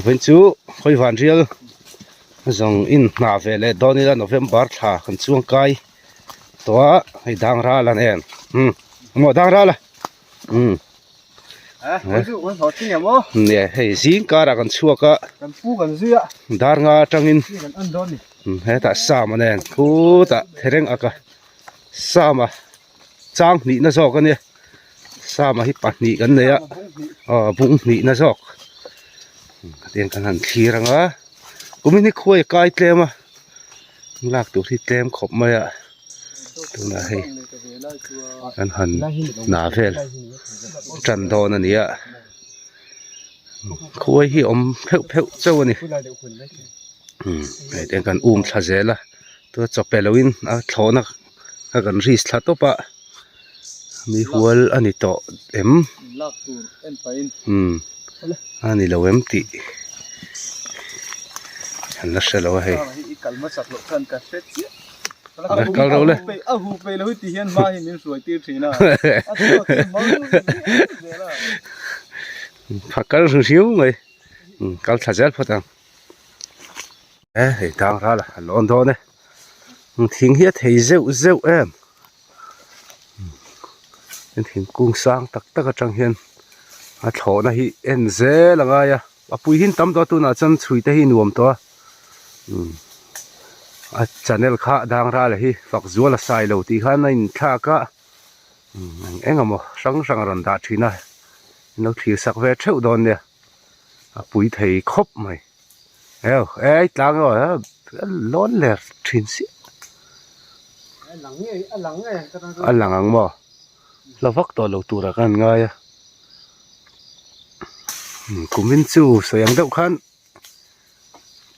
Vawiin chu khawi van rial zawng in hna ve leh dawn ila November thla kan chuang kai tawh a hei dang ral a nen umm maw dang ral a umm nia hei zing karah kan chhuak a dar nga atangin hetah sama nen khutah thereng ak a sama chang hnihna zawk a nia sama hi pahnih kan nei a aw bung hnihna zawk hetiang kan han thlir ang a kumin hi khuai a kai tlem a lak tur hi tlem khawp mai a tunah hei kan han hna vel tan dawn a ni a khuai hi awm pheuh pheuh chauh a ni hetiang kan um thla zel a tuna chawpe loin a thlawhna. a kan risk thla tawp a mi hual a ni tawh em umm a ni lo em tih an la hre lo a hei kal ro le pha kal hru hriau mai kal thla zel phawt ang e hei tang ral a lawn dawn e. Thing hi a thei zeuh zeuh em thingkung sang tak tak atang hian a thlawhna hi en zel a ngai a a pui hi an tam tawh a tunah chuan chhui te hi nuam tawh a a channel kha dang ral hi fak zual a sai lo tih khan a inthlak a eng eng emaw hrang hrang a rawn dah thin a in lo thlir sak ve theuh dawn nia a pui thei khawp mai. Eo ei tlang emaw a lawn ler thin chiah a lang ang maw la vak tawh lo turah khan an ngai a kumin chu sawi ang deuh khan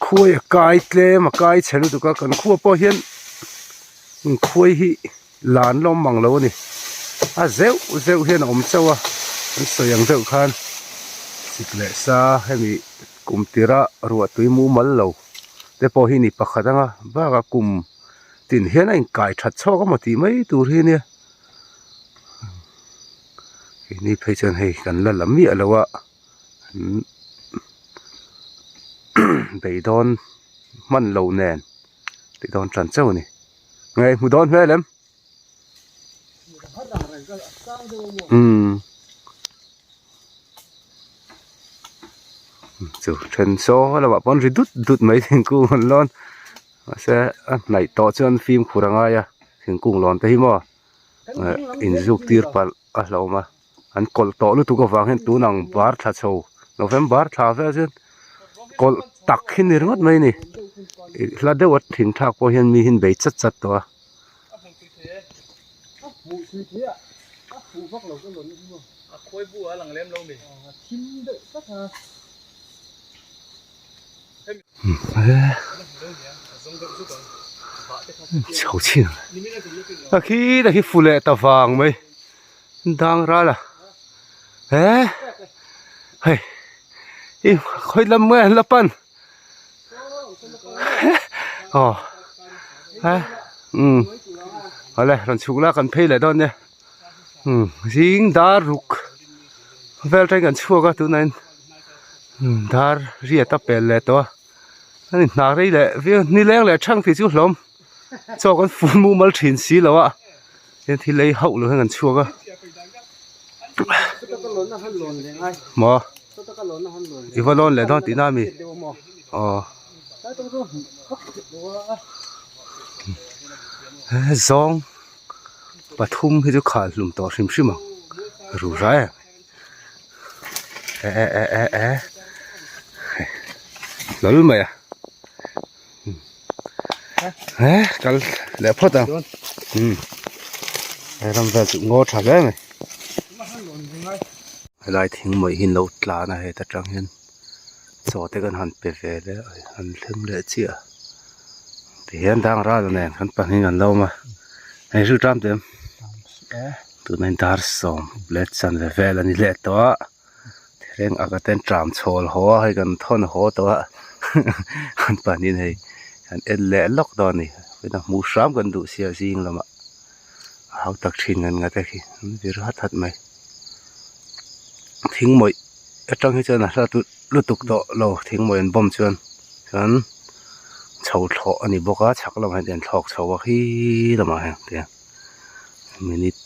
khuai a kai tlem a kai chhe lutuk a kan khua pawh hian khuai hi lan lawm mang lo a ni a zeuh zeuh hian a awm chauh a an sawi ang deuh khan chik leh sa hemi. Kum tira ruahtui mumal lo te pawh hi ni pakhat anga bakah kum tin hian a inkai that chhawk emaw tih mai tur hi ania keini phei chuan hei kan la la miah lo a beidawn hman lo nen tih dawn tan chauh a ni nge hmu dawn hmel em. Umm chu then saw lamah pawn ri dut dut mai thingkung an lawn mahse a hnaih tawh chuan fimkhur a ngai a thingkung lawn te hi maw inzuk tir palh a hlauhawm a an kawlh tawh lutuk avang hian tun ang bar thla chho November thla vel chuan kawlh tak hi ni ringawt mai a ni hla deuh a thing thlak pawh hian mi hi an bei chat chat tawh a. Chho chin a khi ta khi fu leh ta vang mai dang ral a he hei i khawi lam nge an la pan aw he umm awle rawn chhuk la kan phei leh dawn nia umm zing dar ruk vel atangin kan chhuak a tunah hian dar riat a pel leh tawh a ani hna rei leh viau nileng leh thang tih chu hlawm chaw kan fun mumal thin si lo a hian thil ei hauh lo hian kan chhuak a maw i va lawn leh dawn tihna ami aw zawng pathum hi chu khal hlum tawh hrim hrim ang ru rai ang e e e e e hlawl mai a. He kal leh phawt ang umm he ram vel chu ngaw tha hle mai helai thing mawih hi an lo tlan a heta tang hian chaw te kan han pe ve leh a an thleng leh chiah a tihian dang ral nen kan pahnih an lo awm a hei hrilh ṭam teh em tunah hian dar sawm leh chanve vel a ni leh tawh a. Thereng ak aten tram chhawl haw a hei kan thawn haw tawh a an panin hei kan en leh lawk dawn a ni vawiin a hmuh hram kan duh sia zing lamah a hau tak thin ngan ngat e khi an vir hat hat mai thing mawih. atang hi chuan a hla lutuk tawh lo thingmawih an bawm chuan chuan chho thlawh a ni bawk a chhak lamah hian an thlawk chho a khi lamah hian tiang minute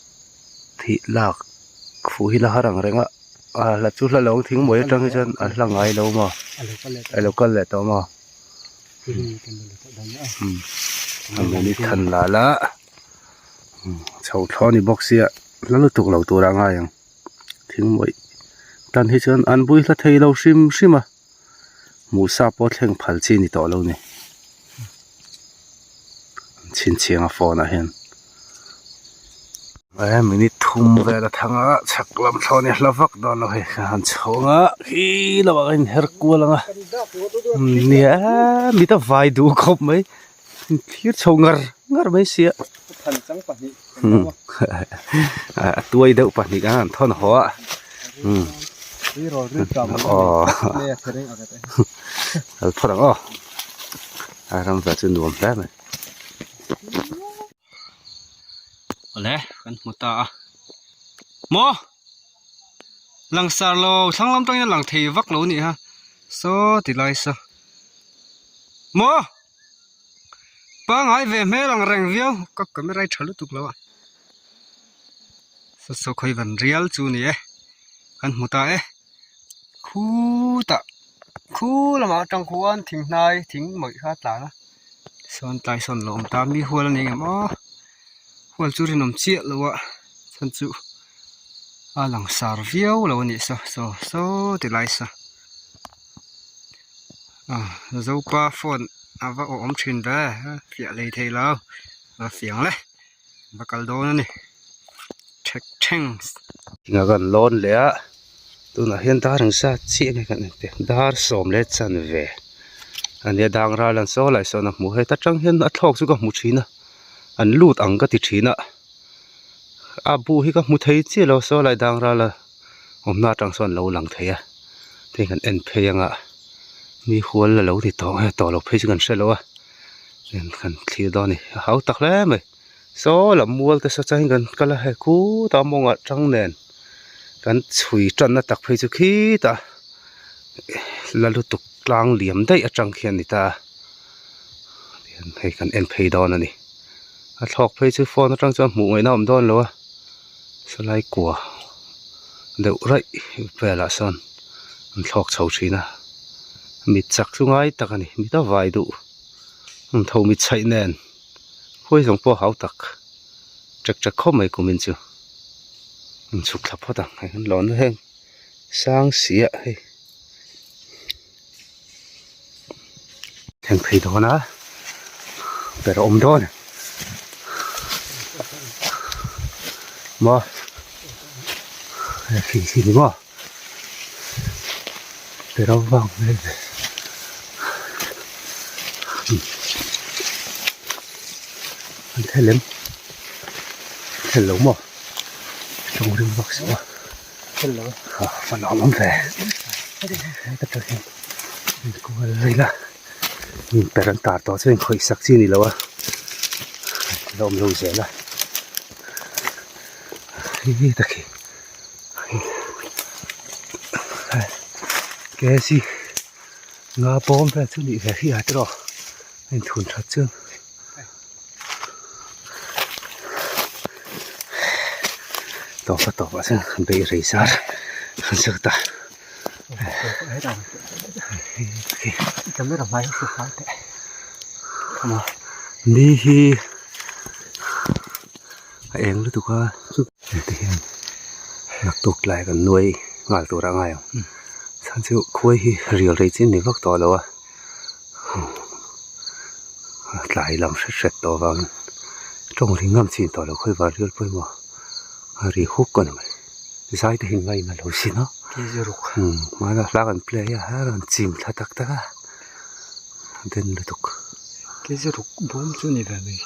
hi lak fuh hi la har ang reng a a hla chu hla lo ang thingmawih atang hi chuan a hla ngai lo maw a lo kal leh tawh maw a minute than la la chho thlawh a ni bawk sia hla lutuk lo tur a ngai ang. Thingmawih tan hi chuan an bui hla thei lo hrim hrim a hmuh sa pawh thleng phal chi ni tawh lo ni an chhinchhiang a phone ah hian e minute thum vel a thang a chhak lam thlawh a ni hla vak dawn lo hei a han chho ang a khi lamah khan in her kual ang a nia mit a vai duh khawp mai. Thlir chho ngar ngar mai sia. A tuai deuh pahnih a an thawn haw a. Kal phawt ang aw. A ram ve chu nuam hle mai. Awle kan hmu ta a. Maw! Langsar lo thlang lam tangin a lang thei vak lo nih ha. Saw ti lai saw. Maw! Pangai ve hmel ang reng viau ka camera hi tha lutuk lo a saw saw khawi van rial chu ni e kan hmu ta e khutah khu lamah atang khuan thing hnai thing mawih kha a tlan a sawn tlai sawn lo awm ta mi hual a ni ngem aw hual chu rinawm chiah lo a chhan chu a langsar viau lo a nih saw saw saw ti lai saw. Zopa phone a va awh awm thin ve fiah lei thei lo a fiang le va kal dawn a ni thek thanks. Tinga kan lawn leh a tunah hian dar ang zat chiah nge kan en teh dar sawm leh chan ve a nia dang ral an saw lai sawn a hmu heta tang hian a thlawk chu ka hmu thin a an lut ang ka ti thin a a bu hi ka hmu thei chiah lo saw lai dang ral a awmna atang sawn lo lang thei a. Hei kan en phei anga mi hual la lo ni tawh nge tawh lo phei chu kan hre lo a en kan thlir dawn a ni a hau tak hle mai saw lam mual te saw chuan kan kal a hei khutah mawngah tang nen kan chhui tanna tak phei chu khitah la lutuk tlang liam daih atang khian a ni ta a hei kan en phei dawn a ni a thlawk phei chu phone atang chuan hmuh ngaihna a awm dawn lo a. Sawlai kua deuh raih velah sawn an thlawk chho thin a mit chak chu ngai tak a ni mit a vai duh an tho mit chhaih nen khawi zawng pawh a hau tak ṭek ṭek khawp mai kumin chu an chhuk thla phawt ang hei an lawn na heng sang si ah hei thleng phei dawn a ber a awm dawn maw khi khi ni maw ber a vang hmel ve an thel em thel lo maw tawng ring vak suh a. A nuam awm ve heta tang hian inkual vel a per an tar tawh chuan inkhawih sak chi a ni lo a la awm lo zel a hei tak hi kc nga bawm vel chu nih ve hi a tiraw a inthun that chuan. Tawp a tawp ah chuan beih rei zar an zawt a ni hi a eng lutuk a heti hian naktuk tlai kan nuai nghal tur a ngai ang chhan chu khuai hi rial rei chin ni vak tawh lo a. Tlai lam hret hret tawh avangin tawng ri ngam chin tawh lo khawi var rial pawimawh a ri huk a ni mai zai te hi ngaina lo sin a hmana hla kan play a har an chim thla tak tak a den lutuk Keziruk bawm chu ni ve mai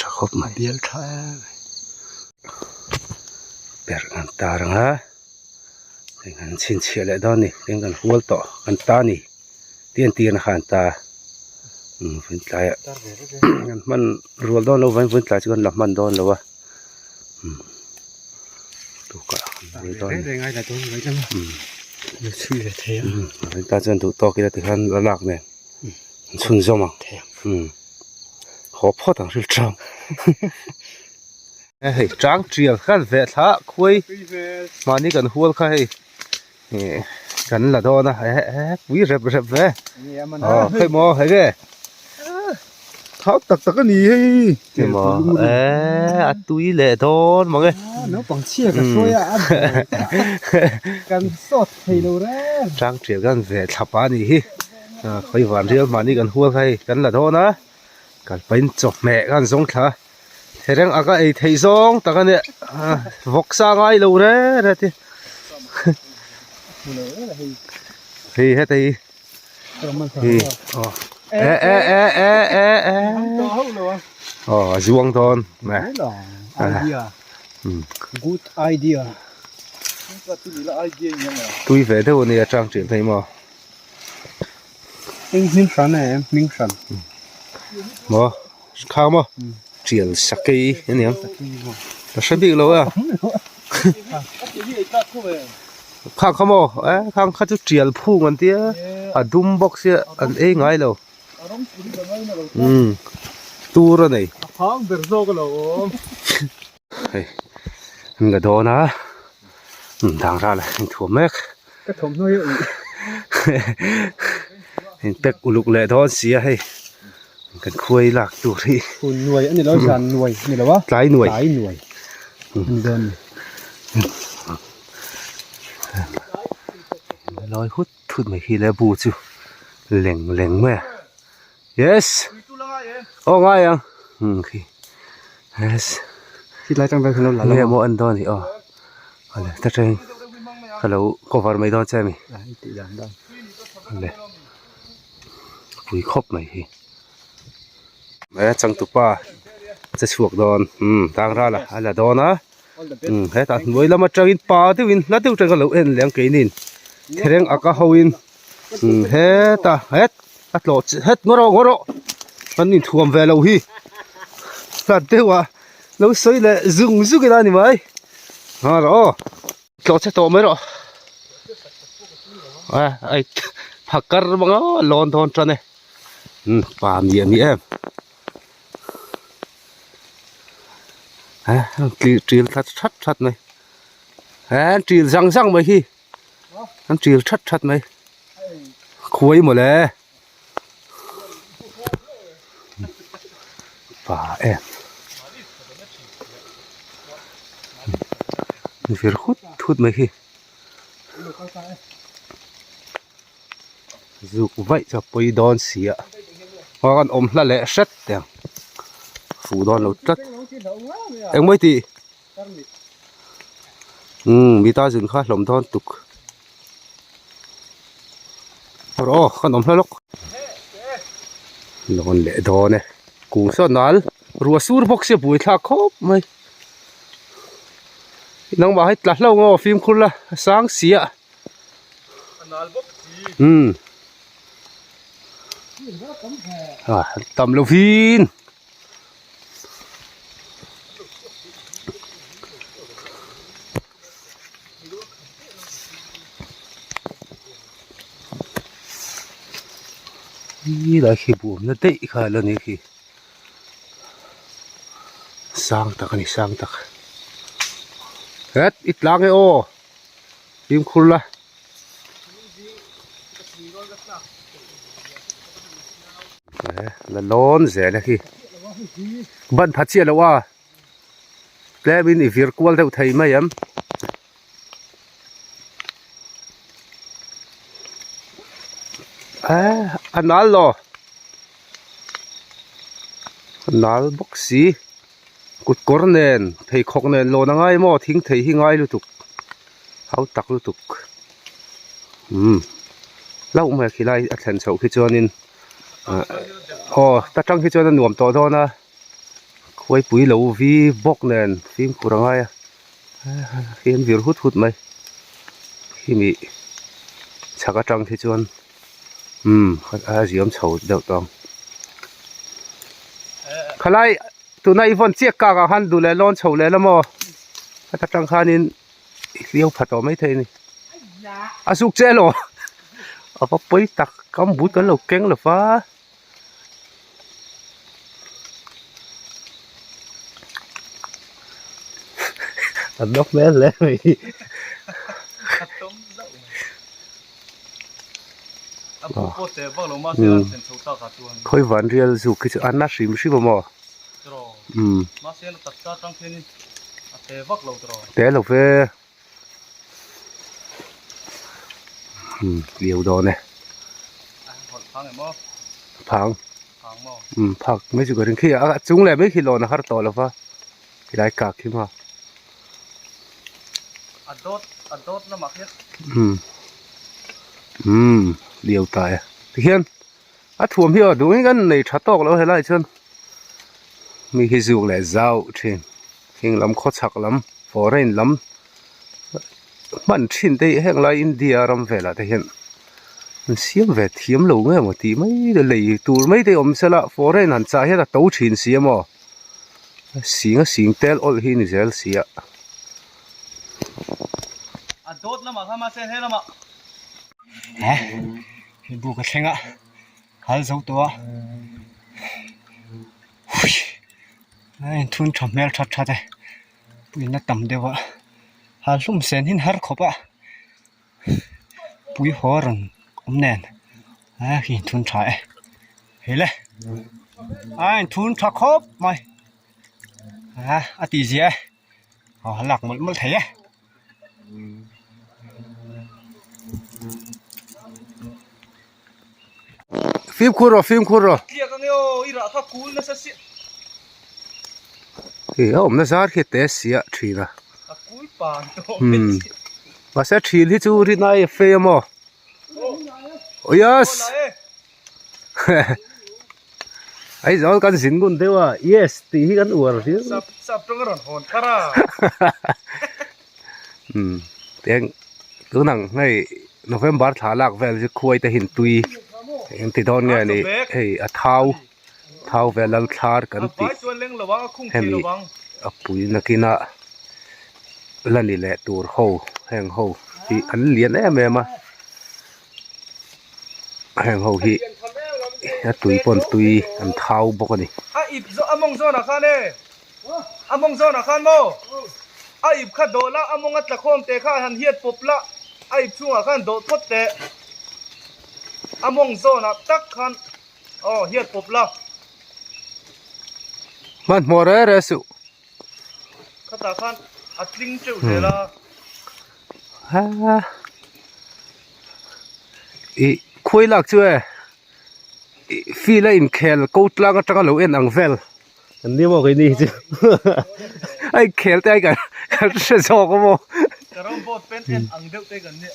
tha khawp mai bial tha em perh an tar ang a. Heng an chhinchhiah leh dawn a ni tin kan hual tawh kan ta a ni tih an tirna kha an ta umm vawiin tlaiah an hman rual dawn lo vawiin tlai chu kan la hman dawn lo a umm. Tukah an rei dawn. Reng reng ai la dawn mai lam a. Lo chhui ve thei a. An tan chuan duh tawk ila tikhan la lak nen an chhunzawm ang. Thei ang. Haw phawt ang hril tang. Hei tang tial khan ve thla khuai mahni kan hual kha hei kan la dawn a pui rep rep ve. Aw hei maw hei nge. Thau tak tak a ni hei. Hei maw eh a tui leh dawn mang e. Naupang chhia ka hruai a a kan sawt thei lo reng. Tang tial khan ve thlap a ni hi. Khawi van rial mahni kan hual kha hei kan la dawn a. Kalpain chawhmeh khan zawng thla thereng aka ei theih zawng tak a nia vawksa ngai lo re re ti hei heta hi hi e e e e e e aw a zuang dawn idea good idea tui ve deuh a nia tang ṭih phei maw. Eng hming hran e hming hran. Maw khang maw tial sakei a niang ka hre bik lo a khang kha maw eh khang kha chu tial phung an tia a dum bawk sia an ei ngai lo umm tur a nei hei an la dawn a dang ral a inthuam mek ka thawmhnaw hi ui in pack uluk leh dawn si a hei kan khuai lak tur hi hun nuai ani lo zan nuai ani lo a tlai nuai tlai nuai ani dawn ni lawi hut thut mai hi le bu chu leng leng mai a yes aw ngai ang umm khi yes khilai tang vel khan lo la nge maw an dawn hi aw awle ta teng ka lo cover mai dawn che a mi awle pui khawp mai hi e changtupa che chhuak dawn umm tang ral a a la dawn a umm hetah hnuai lam atangin pa deuhin hla deuh tang ka lo en leh ang keinin thereng aka hoin umm hetah het a tlawh chi het ngaw rawh ngaw rawh kan inthuam ve lo hi hlat deuh ah lo sawi leh zung zung ila a ni mai ha rawh aw tlawh che tawh mai rawh a ai phakar bawk a lawn dawn tan e umm pa mi a ni em a ṭil that that that mai he ṭil zang zang mai hi. An ṭil that that mai khuai mawle pa em vir hut hut mai hi zuk vaih chu a pawi dawn si a aw kan awm hla leh hret ang fuh dawn lo tlat engmawii tih. Umm mita zin kha hlawm dawn tuk rawh aw kan awm hla lawk lawn leh dawn e kung saw nal ruah sur bawk sia buai thlak khawp mai nangmah hi tla hlauh ang aw fimkhur la a sang si a umm ah tam lovin. Helai khi buamna daih kha a la ni khi sang tak a ni sang tak het i tlang e aw fimkhur la. La lawn zel a khi ban pha chiah loh a tlem in i vir kual deuh thei mai em a nal lo a nal bawk si kut kawr nen pheikhawk nen lawn a ngai maw thing thei hi ngai lutuk hau tak lutuk umm hlauh mai a khilai a thlen chhoh khi chuanin ah aw ta tang hi chuan a nuam tawh dawn a khuaipui lo vi bawk nen fimkhur a ngai a khi an vir hut hut mai khimi chhak atang khi chuan umm a ziam chho deuh tawh ang khalai tuna i vawn chiah kak ah khan duh leh lawn chho leh la maw heta tang khanin. hliau pha tawh maithei a ni a zuk che elaw a va pawi tak kam but kan lo keng lo va. A nawk hmel hle mai khawi van rial zuk khi chu a na hrim hrim a maw umm te lo ve umm liau dawn e phang umm phak mai chu ka ring khi a chung leh mai khi lawn a har tawh lo va helai kak hi maw umm umm liau ta e tikhian a thuam hi aw duh in kan nei tha tawk lo helai chuan mi hi zuk leh zauh thin heng lam khawchhak lam foreign lam hman thin te hi heng lai India ram velah te hian an siam ve thiam lo nge maw tih mai te lei tur mai te awm sela foreign han chah hian a to thin si a maw sing a sing tel awlh hi ni zel si a. He buk a thleng a hal zo tawh a hui a inthun tha hmel that that e puiin a tam deuh a hal hlum sen hi har khawp a pui haw rawn awm nen a khi inthun tha e hei le a inthun tha khawp mai a a tih zia e aw a lak mawlh mawlh thei e. Fimkhur rawh fimkhur rawh. Tliak ange aw i rah kha kul nasa si. Hei a awmna zar khi te sia thin a. A kul pan tawh. Hmm. Mahse thil hi chu rinai a fei a maw. Oh yes. Aizawl kan zin ngun deuh a yes tih hi kan uar viau. Sap sap tawng a rawn hawn thar a. Umm teng tunang hei November thla lak vel chu khuai te hin tui eng ti dawn nge ni hei a thau thau vel lal thlar kan tih hemi a pui nakin a la ni leh tur ho heng ho hi an lian em em a. Heng ho hi a tui pawn tui an thau bawk a ni. A ip zawh a mawng zawnah khan e, a mawng zawnah khan maw? A ip kha dawh la, a mawng a tla khawm teh kha a han hiat pawp la, a ip chhungah khan dawh phawt teh. A mawng zawnah tak khan aw hiat pawp la. Hmanhmawh reh reh suh. Khatah khan a tling teuh zel a. Ha ih khuai lak chu e ih field a inkhel ko tlang atanga lo en ang vel an ni maw keini hi chu a inkhel te ai kan kan hre zawk a maw. Carrom board pen en ang deuh te kan nia.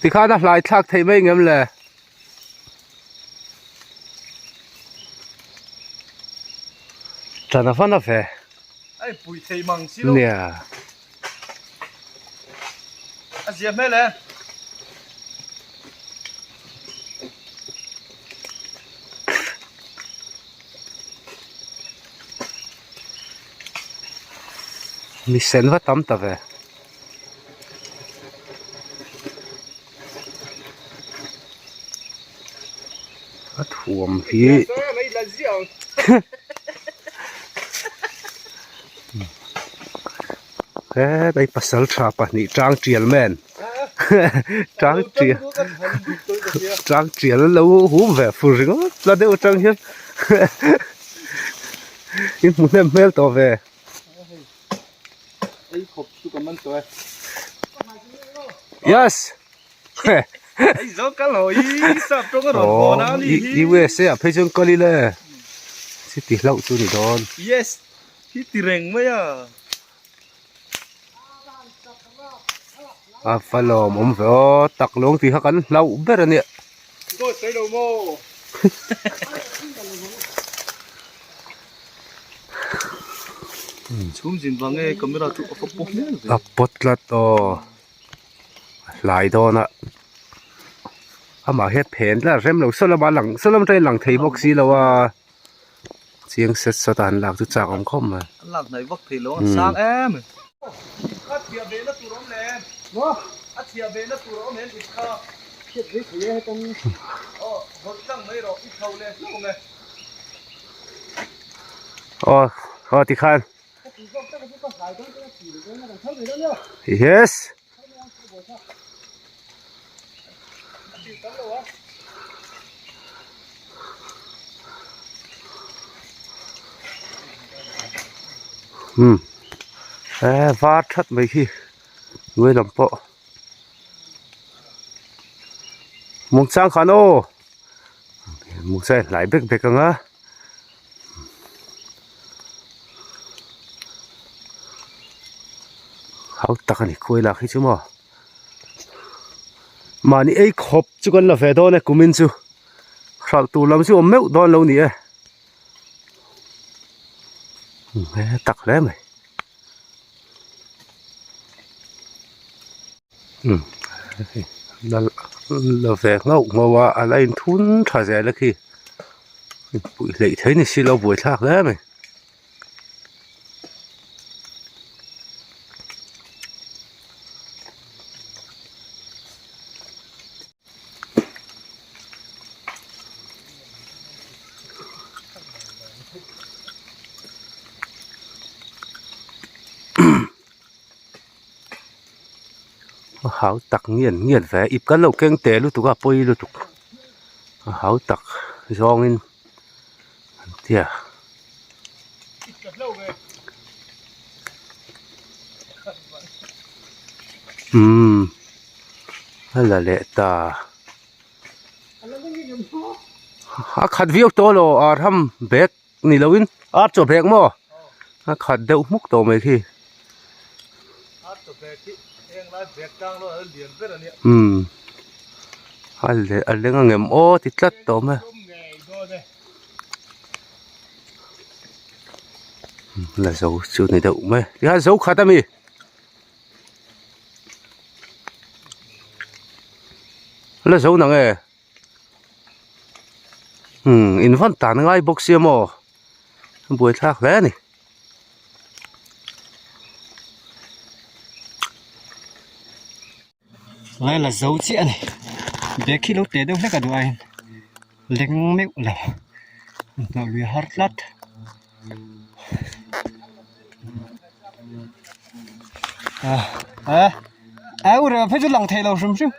Tikhan a hlai thlak theih mai ngem le. Ṭan a van a ve. Ai pui thei mang si lo. Nia. A zia hmel e. Mi sen va tam ta ve. A thuam hi hetlai pasal tha pahnih tang tial men tang tial tang tial an lo hum ve fur ringawt la deuh atang hian in hmu hnem hmel tawh ve. Ei khawp chu ka man tawh e. Yes. Ei zo kal ho i sap tawng a rawn hawn a ni hi. USA ah phei chuan kal ila e. Chi ti hlauh chu ni dawn. Yes. Hi ti reng mai a. A va lawm awm ve aw tak lawng tih kha kan hlauh ber a nia. Dawt sawi lo maw? Chhum zin vang nge camera chu a pawt hmel ve. A pawt tlat aw. A hlai dawn a. Amah hian phen tlat a rem lo saw lamah a lang saw lam atangin a lang thei bawk si lo a. Chiang set sawt a han lak chu chak awm khawp mai. An lak hnaih vak thei lo a sang em. Ip kha thiah ve na tur a awm le. Maw? A thiah ve na tur a awm em ip kha? Thiat ve thei e hetan. Aw hawlh tlang mai rawh i tho leh hlauh ang e. Aw aw tikhan. Yes. Umm he var that mai hi hnuai lam pawh muangchang khan aw muangchang a hlai bek bek ang a. Hau tak a ni khuai lak hi chu maw mahni ei khawp chu kan la ve dawn e kumin chu hralh tur lam chu awm meuh dawn lo ni e he tak hle mai umm la la ve nghauh nghauh a a la inthun tha zel a khi puih hleih theih ni silo buaithlak hle mai. A hau tak ngian ngian ve ip kan lo keng teh lutuk a pawi lutuk a hau tak zawngin an tia. Umm a la leh ta a khat viau tawh lo ar ham bag ni lo in ar chaw bag maw a khat deuh hmuk tawh mai khi umm a leh a leng angem aw ti tlat tawh mai la zo chu ni deuh mai tikhan zo khat ami. La zo nang e umm in vawn tan ngai bawk sia maw a buaithlak hle a ni. Lai la zo chiah a ni bag hi lo teh deuh hlek a duh aiin leng meuh lo hnawh lui har tlat. A u rem phei chu lang thei lo hrim hrim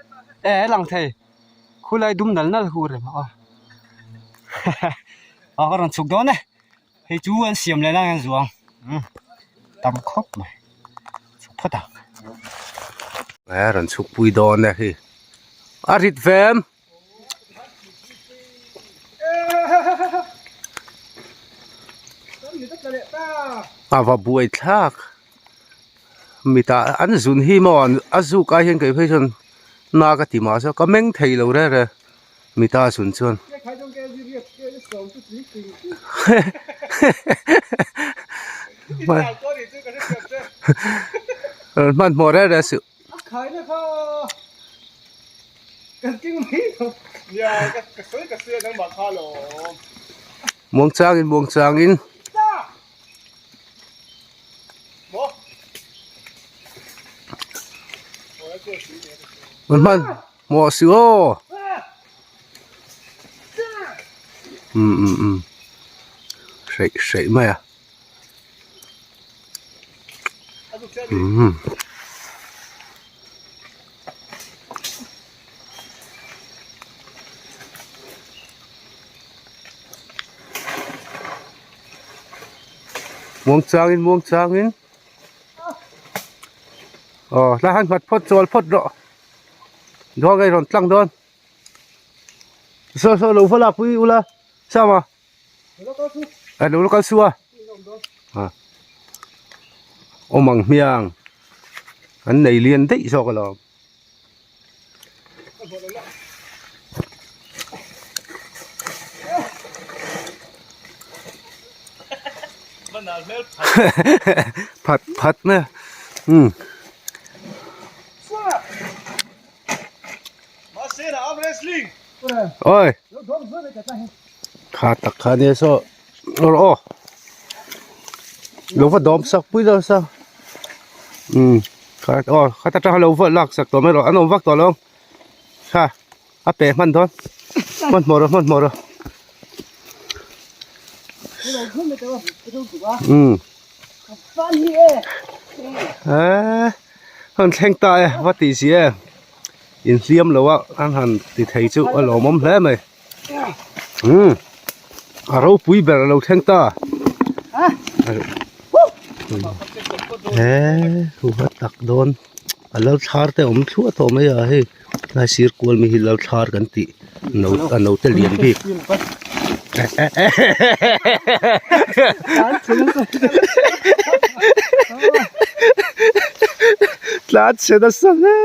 e lang thei khulai dum nal nal hu rem a aw ka rawn chhuk dawn e hei chu an siam leh nan an zuang tam khawp mai chhuk phawt ang. A rawn chhuk pui dawn e hei a rit ve em. A va buai thlak mitah an zun hi maw a zuk ai hian kei phei chuan na ka ti mah zawk a meng thei lo reng reng mita a zun chuan hmanhmawh reng reng suh. Muang changin muang changin. Hman hmawh suh aw. Um um um hreih hreih mai a. Umm. Muang changin muang changin aw hla han nghat phawt chawl phawt rawh dawn nge rawn tlang dawn saw saw lo va lakpui ula sama. A lo kal su a awm ang hmiang an nei lian daih zawk alawm. Phat phat mai a umm. Oi kha tak kha nia saw rawh aw lo va dawm sak pui lo sa umm kha aw khata tang lo va lak sak tawh mai rawh an awm vak tawh lo kha a pe hman dawn hmanhmawh rawh hmanhmawh rawh umm eee an thleng ta e va tih si e inhliam lo a an han ti thei chu a lawmawm hle mai umm a ropui ber a lo thleng ta eee thu a tak dawn a lal thlar te awm thluah tawh mai a hei tlai sir kual mi hi lal thlar kan tih no a no te lian bik tlan chhe nasa hle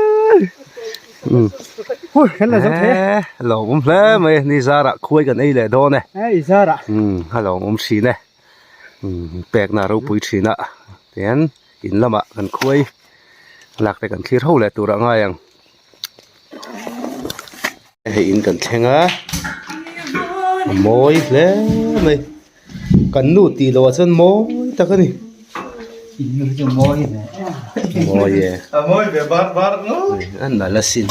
eee lawmawm hle mai ni zarah khuai kan ei leh dawn e a lawmawm thin e pekna ropui thin a tihian in lamah kan khuai lak te kan thlir ho leh tur a ngai ang hei in kan thleng a a mawi hle mai kan nu tih loh ah chuan mawi tak a ni mawi e a mawi ve bar bar ngawt a nalh asin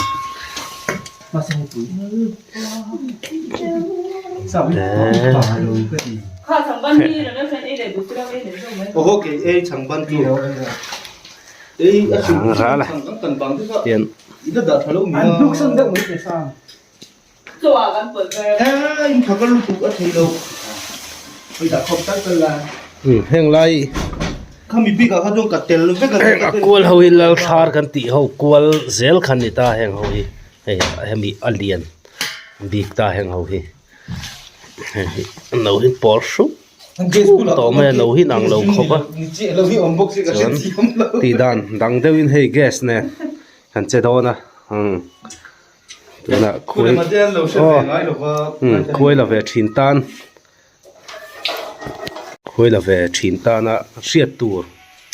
Heng lai heng a kual ho hi lalthlar kan tih ho kual zel kha ni ta heng ho hi hei hemi a lian bik ta heng ho hi heng hi an lo hi pawr hrup tawh mai a lo hi inang lo khawp a chuan tih dan dang deuhin hei gas nen kan che dawn a umm tunah khuai aw umm khuai la ve thin tan khuai la ve thin tana hriat tur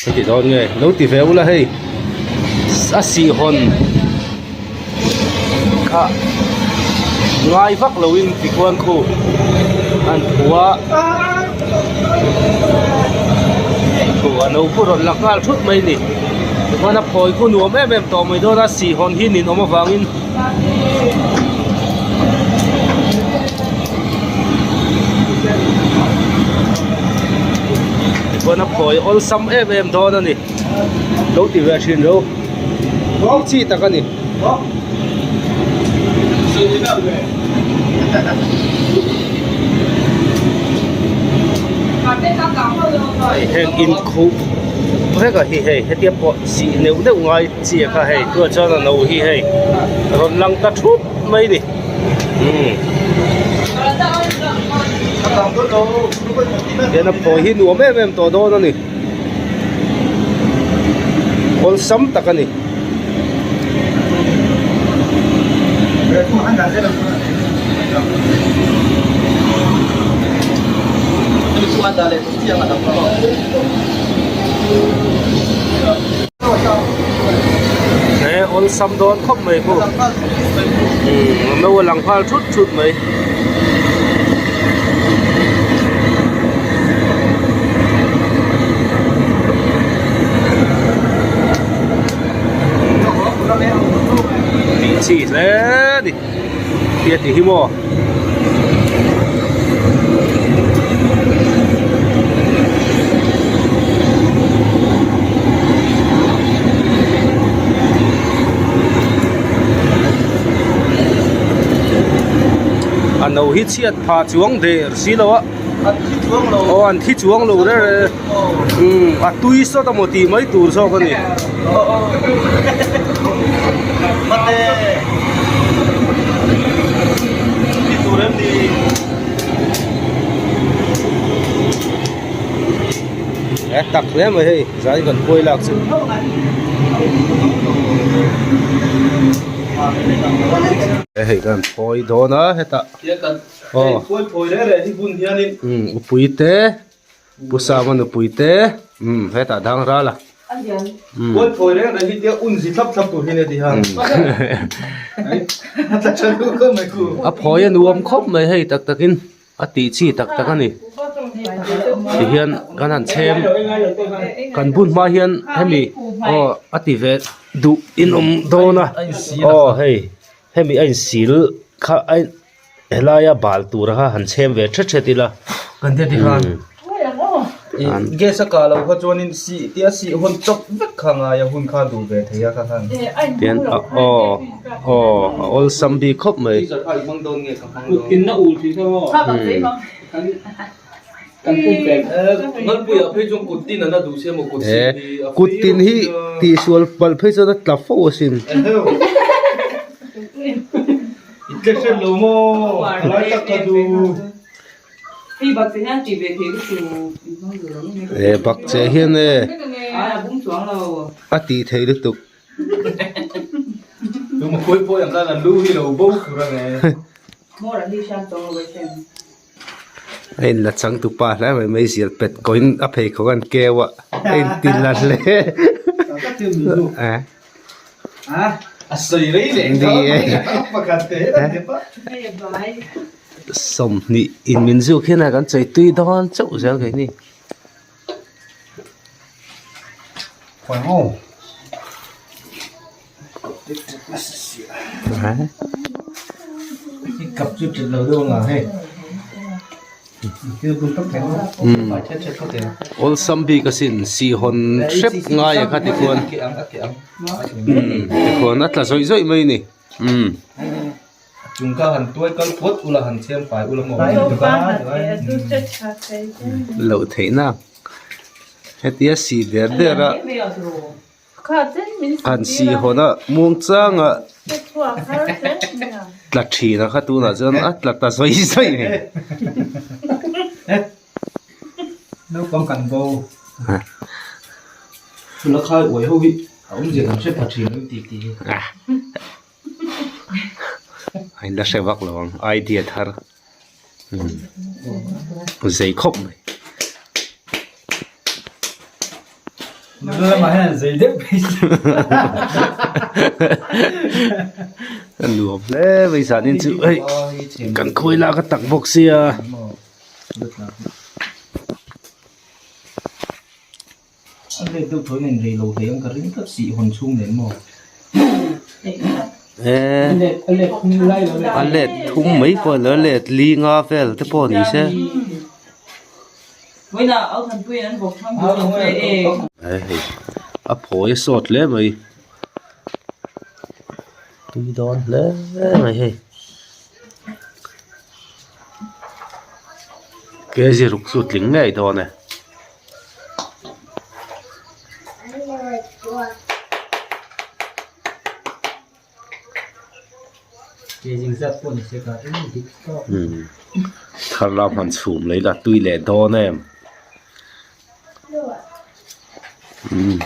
ka ti dawn nge lo ti ve ula hei a sihhawn kha ngai vak loin tikhuan khu an phua khu a no khu rawn la nghal thut mai ni tikhuan a phawi khu nuam em em tawh mai dawn a sihhawn hi ninawm avangin. Tichuan a phawi awlsam em em dawn a ni lo ti ve thin ro chi tak a ni. Heng inkhuh vek a hi hei hetia pawh sih neuh neuh ngai chi a kha hei tunah chuan a no hi hei rawn lang ta thut mai ni umm hian a phawi hi nuam em em tawh dawn a ni awlsam tak a ni. He awlsam dawn khawp mai khu umm no a lang nghal thut thut mai. Tih chi hle a ni tia tih hi maw. A no hi chhiat pha chuang der si lo a an thi chuang lo aw an thi chuang lo reng reng umm a tui sawt amaw tih mai tur zawk a ni. Mate thi tur em ni. E tak hle mai hei zai kan khuai lak chu. Hei kan phawi dawn a hetah Hei khuai phawi reng reng hi hun hianin umm upui te. Pu Sama nupui te umm hetah dang ral a. Umm. Kual phawi reng reng hi tia un zi thlap thlap tur hi nia ti han. A tla tha duh khawp mai khu. A phawi a nuam khawp mai hei tak takin a tih chi tak tak a ni. Tihian kan han chhem kan bun hma hian hemi aw a ti ve duh in awm dawn a aw hei hemi a insil kha a Helaia bal tur kha han chhem ve thet thet ila. Kan tia ti khan gas a kah loh kha chuanin sih tia sih hawn chawp vek kha ngai a hun kha duh ve thei a kha khan. Tian aw aw a awlsam bik khawp mai. Freezer kha i hmang dawn nge ka hmang dawn. Kuttin na ul tih kha maw. Kan pumpek. Ngalpuiah phei chuan kuttin an a duh sia maw kut sih hi a Kut tin hi tihsual palh phei chuan a tla fo asin. I tle hret lo maw lai tak kha chu. E bak che hian e a tih theih lutuk. Tuma khawi pawh ang khan an lu hi lo bo fur ang e. A inla chang tu pa hle mai mai zial pet kawiin a pheikhawk an keu a a inti la hle 20 in min zuk hian a kan chei tui dawn chauh zel keini. Awlsam bik asin sihhawn hrep ngai a kha tikhuan tikhuan a tla zawih zawih mai a ni umm. Loh theihna hetia sih der der a. Han si hawn a muang chang a tla thin a kha tunah chuan a tla ta zawi zawi mai. Naupang kan bo chhun a khai uai ho hi a awmzia kan hre pha thin lo tih tih hi. A in la hre vak lo ang idea thar zei khawp mai. A nuam hle mai zanin chu hei kan khawi lak a tak bawk sia. A let thum mai pawh a ni lo a let li nga vel te pawh ni se. Hei a phawi a sawt hle mai tui dawn hle mai hei kg ruk chu tling ngei dawn e. Thar lam han chhum leh ila tui leh dawn em umm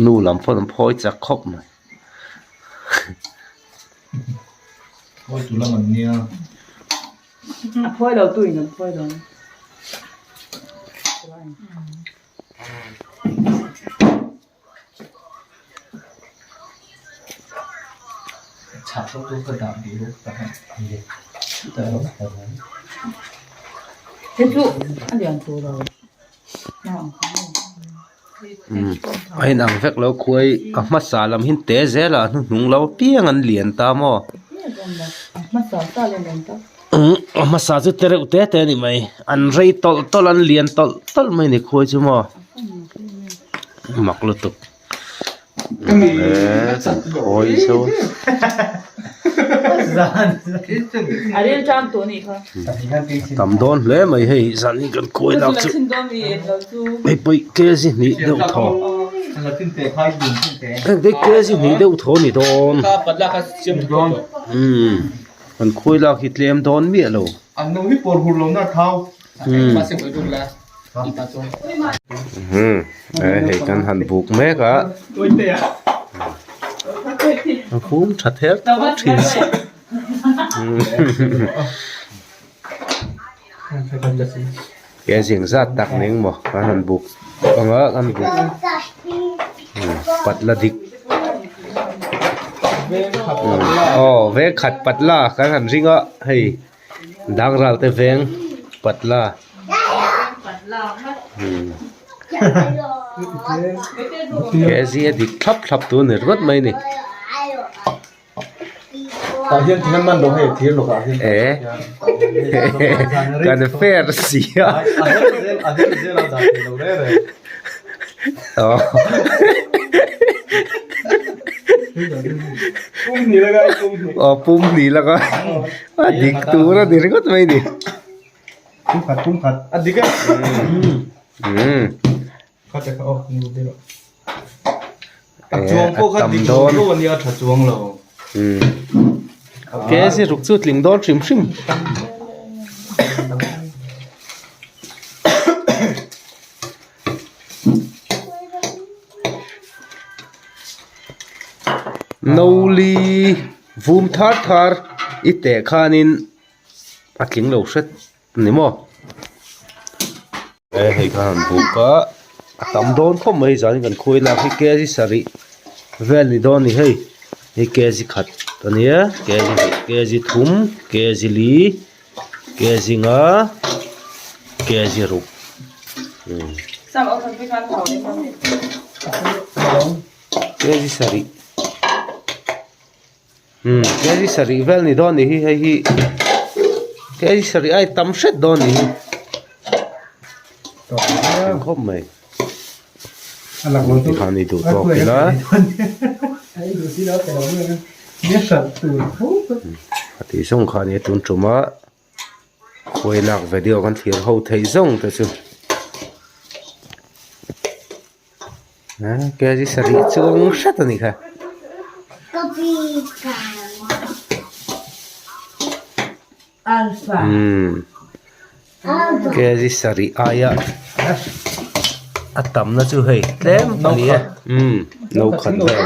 nu lam pawn an phawi chak khawp mai. A inang vek lo khuai a hmasa lam hi te zel a hnuhnung lo apiang an lian ta maw a hmasa chu te reuh te te a ni mai an rei tawlh tawlh an lian tawlh tawlh mai a ni khuai chu maw. Mak lutuk tam dawn hle mai hei zan hi kan kawi lak chu hei pawh kg hnih deuh thaw heng te kg hnih deuh thaw a ni dawn umm kan khawi lak hi tlem dawn miah lo. Hei kan han buk mek a a hum tha ther tawk thin si Kg engzat tak ning maw kan han buk anga kan buk patla dik aw veng khat patla kan han ring a hei dangral te veng patla kg a dik thlap thlap tur a ni ringawt mai a ni. Tah hian thil an man lo hei thir lawkah hian e kan fair si a a her zel a her zel a dah thei lo reng reng aw pum hnih la ngai pum hnih aw pum hnih la ngai a dik tur a ni ringawt mai ni pum khat pum khat a dik e umm Kha te kha aw ni ber a. A chuang pawh kha dik lo deuh a nia tha chuang lo. Ke si ruk chu tling dawn hrim hrim. Noli vum thar thar i teh khanin a tling lo hret. Ni maw? E hei kha han buk a, a tam dawn khawp mai zan in kan khawi lak hi kg sarih vel ni dawn a ni hei, hei kg khat a nia kg hnih kg thum kg li kg nga kg ruk umm kg sarih. Umm kg sarih vel ni dawn nih hi hei hi kg sarih ai tam hret dawn nih hi eng khawp mai tikhan i duh tawk ila a tih zawng kha ania tun tum a khuai lak video kan thlir ho theih zawng te chu kg sarih chuang hret a nih kha. Kg sarih aia a tamna chu hei tlem a ni e no khat vel.